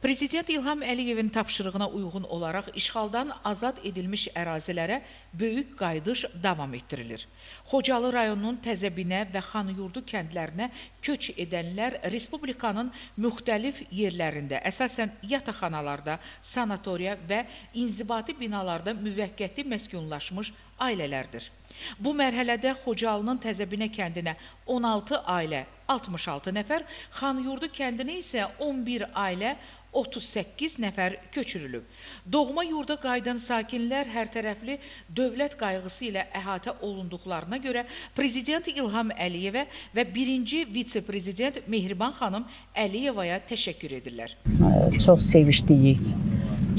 Prezident İlham Əliyevin tapşırığına uyğun olaraq işğaldan azad edilmiş ərazilərə böyük qayıdış davam etdirilir. Xocalı rayonunun Təzəbinə və Xanyurdu kəndlərinə köç edənlər respublikanın müxtəlif yerlərində, əsasən yataqxanalarda, sanatoriya və inzibati binalarda müvəqqəti məskunlaşmış ailələrdir. Bu mərhələdə Xocalının Təzəbinə kəndinə 16 ailə 66 nəfər, Xanyurdu kəndinə isə 11 ailə 38 nəfər köçürülüb. Doğma yurda qayıdan sakinlər hərtərəfli dövlət qayğısı ilə əhatə olunduqlarına görə Prezident İlham Əliyevə və birinci vitse-prezident Mehriban xanım Əliyevaya təşəkkür edirlər. Çox sevinçliyik.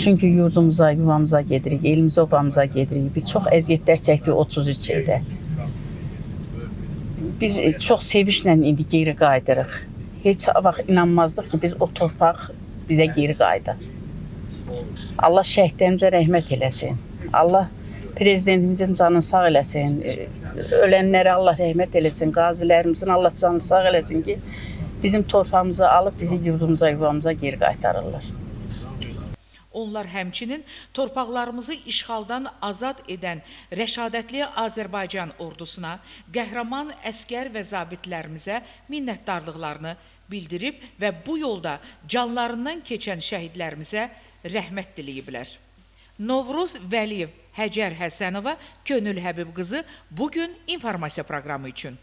Çünki yurdumuza, yuvamıza gedirik, elimizə, obamıza gedirik. Biz çox əziyyətlər çəkdik 33 ildə. Biz çox sevinçlə indi geri qayıdırıq. Heç vaxt inanmazdıq ki, biz o torpaq bizə geri qayıdar. Allah şəhidlərimizə rəhmət eləsin. Allah prezidentimizin canını sağ eləsin. Ölənlərə Allah rəhmət eləsin. Qazilərimizin Allah canını sağ eləsin ki, bizim torpağımızı alıb bizi yurdumuza, yuvamıza geri qaytarırlar. Onlar həmçinin torpaqlarımızı işğaldan azad edən rəşadətli Azərbaycan ordusuna, qəhrəman əsgər və zabitlərimizə minnətdarlıqlarını bildirib və bu yolda canlarından keçən şəhidlərimizə rəhmət diləyiblər. Novruz Vəliyev, Həcər Həsənova, Könül Həbib qızı bu gün informasiya proqramı üçün.